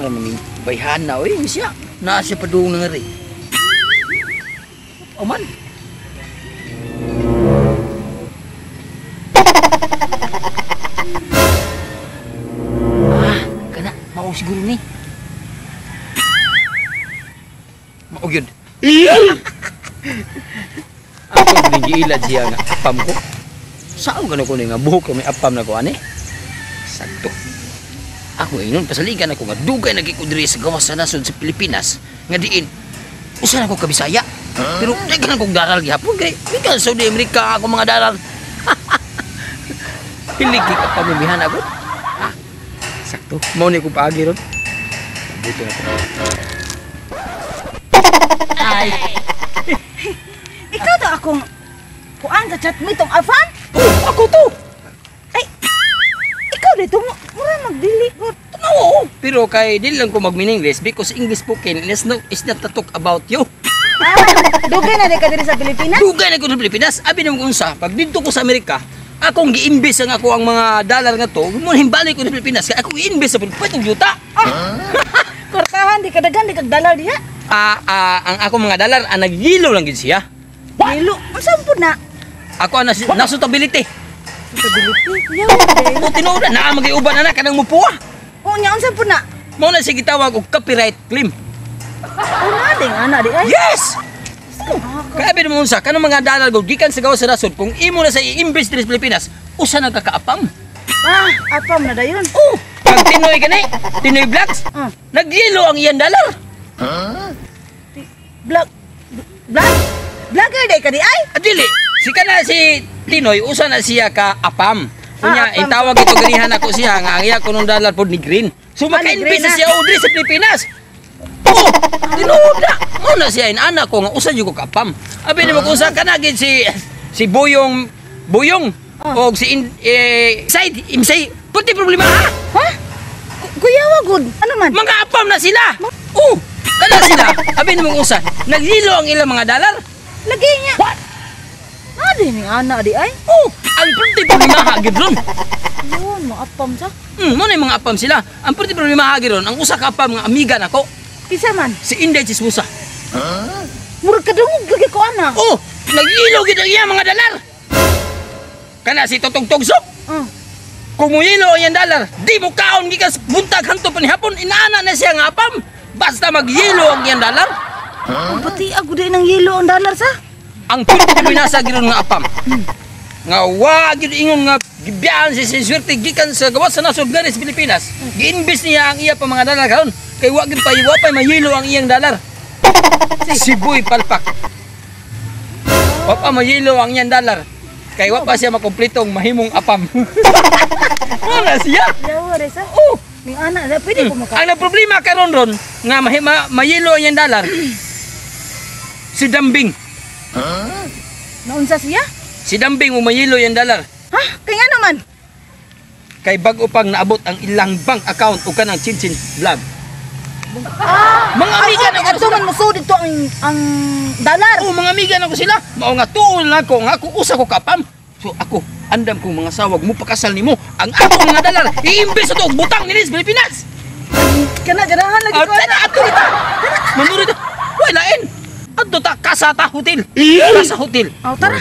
Nara maning bayhana oy siya. Naa siya padung na ngari. Oman. Ah, kana mao siguro ni. Mao gyud. Ako giilad siya nga apam ko. Saan ka na ko ni nga buhok may apam na ko ani? Sakto. Ako ingon pasaligan ako nga dugay na ko diri sa gawas sa nasod sa Pilipinas nga diin usa na ko ka Bisaya. Pero daghan kog daral gihapon kay gikan sa Saudi America ako mga daral. Hilig ka pamimihan ako. Ah, sakto. Mao ni ko paagi ron. Buto na ko. Ay. Ikaw to akong kuan ka chat mo itong afam? Oh, ako to. Ay, ikaw dito mura magdili ko. No, pero kay dili lang ko mag-English because English spoken is not to talk about you. Ah, dugay na di ka diri sa Pilipinas? Dugay na ko sa Pilipinas. Abi na mo unsa, pag didto ko sa Amerika, akong gi-invest ang ako ang mga dollar nga to, mo himbalik ko sa Pilipinas kay akong i-invest sa Pilipinas yuta. Ah. Kortahan di ka daghan di kag dollar diha. Ang ako mga dollar ang nagyilo lang gid siya. Yelo, unsa pud na? Ako ang nasutability. Suitability? Yaw. O tinuod na naa magiuban ana kanang mupuwa. O nya unsa pud na? Mao na siya gitawag og copyright claim. O na ding ana di ay. Yes. Kaya abi mo unsa kanang mga dollar gud gikan sa gawas sa nasod kung imo na sa i-invest diri sa Pilipinas, usa na ka kaapam. Ah, apam na dayon. Oh, pag Tinoy kani, Tinoy Vlogs. Nagyelo ang iyang dollar. Huh? Vlog vlog vlogger day ka di ay? Dili. Si kana si Tinoy usa na siya ka apam. Unya itawag ito ganihan ako siya nga ang iya kunong dollar pod ni green. So maka-invest siya og diri sa Pilipinas. Oh, tinuod na. Mo na siya inana ko nga usa jud ko ka apam. Abi nimo kung usa kana gid si Buyong Buyong og si Side Imsay puti problema ha? Ha? Kuyawa gud. Ano man? Mga apam na sila. Oh, kana sila. Abi nimo kung usa nagyilo ang ilang mga dollar. Lagi niya. What? Adi ni ana di ay. Oh, ang pwede problema gid ron. Yun, mga apam sa. Mo na yung mga apam sila. Ang pwede problema gid ron, ang usa ka apam nga amiga nako. Kinsa man? Si Inday Chismosa. Huh? Murag kadungog lagi ko ana. Oh, nagyilo gid ang iya mga dalar. Kana si Totong Togsok. Kung muyilo ang iyang dalar, di mo kaon gikan buntag hanto pa ni hapon, inaana na siya nga apam. Basta magyilo ang iyang dalar. Huh? Pati ako di nang yelo ang dalar sa. Ang pwede binasa gid nga apam. Nga wa gid ingon nga gibiyaan si swerte gikan sa gawas sa nasod nga sa Pilipinas. Giinvest niya ang iya pa mga dalar karon kay wa gid pa mayilo ang iyang dalar. Si Boy Palpak. Wa pa mayilo ang iyang dalar kay wa pa siya makumpletong mahimong apam. Wala siya. Yawa re sa. Oh, ning ana na pwede ko maka. Ang problema karon ron nga mayilo ang iyang dalar. Si Dambing. Huh? Naunsa siya? Si Dambing umayilo yung dalar. Ha? Kay ano man? Kay bago pang naabot ang ilang bank account o kanang Chinchin Vlog. Ah, mga amiga na ko sila. Man muso dito ang dalar. Oo, mga amiga na ko sila. Mao nga tuon lang ko nga ako usa ko kapam. So ako, andam kong mga sawag mo pakasal nimo ang akong mga dalar. I-invest ato og butang nini sa Pilipinas. Kana ganahan lagi ko. Kana ato ta. Manuri ta. Way lain. Adto ta Casa ta Hotel. Casa Hotel. Oh, tara.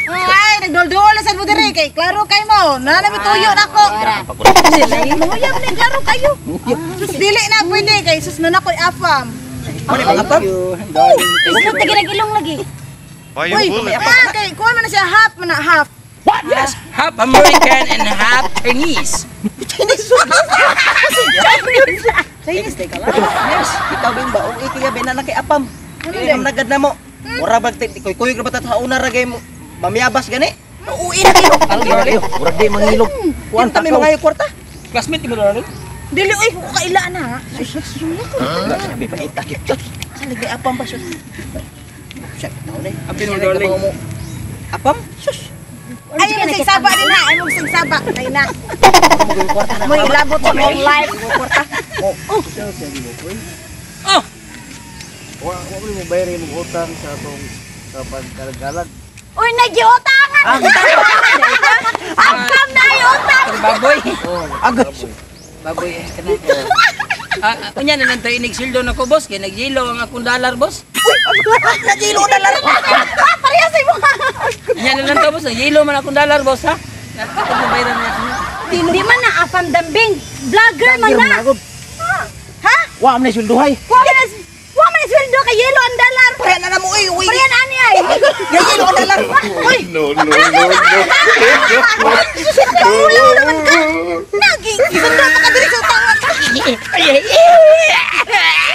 Ay, ay, nagdol-dol sa mo diri kay klaro kay mo. Na nami tuyo nako. Muyab ni klaro kayo. Sus dili na pwede kay sus na nakoy afam. Apam? Isip na ginagilong lagi. Uy, kay kuha man na siya half man na half. What? Yes, half American and half Chinese. Chinese. Chinese day ka lang. Yes, ikaw bin ba? Og ikiya bin na kay apam. Ano nagad na mo? Mura bag koy koy ra ba ta una ra gay mamiyabas gani? Uwi na kayo. Ang kayo. Murag di mangilog. Kuan ta may mga kwarta. Classmate mo na rin? Dili oy ko kaila na. Sabi pa itakip. Salig apam pa sus. Siya taon eh. Apin mo darling. Apam? Sus. Ay, mo sigsaba din ha. Ay mo sigsaba. Ay na. Mo ilabot sa mong life. Oh, Wa wa mo bayar imong utang sa atong sa pagkalag. Uy, nagiutangan. Angkam na ay utang. baboy. Agad. Baboy eh kana. Ah, unya na lang tayo inig-sweldo na ko, boss, kay nagyelo ang akong dollar, boss. Nagilo na lang. Parehas ay mo. Unya na lang to, boss, nagyelo man akong dollar, boss, ha. Ako mo bayaran niya. Di man na afam dambing. Vlogger man na. Ha? Wa man sweldohay. Wa man sweldo kay yelo ang dalar. Pre na na mo uy, uy. Parehan ani ay. Nagilo na lang. Uy. No, no, no, no. Kaulaw naman ka. Nagi, sunda pa ka diri sa utangan. Ay, ay, ay.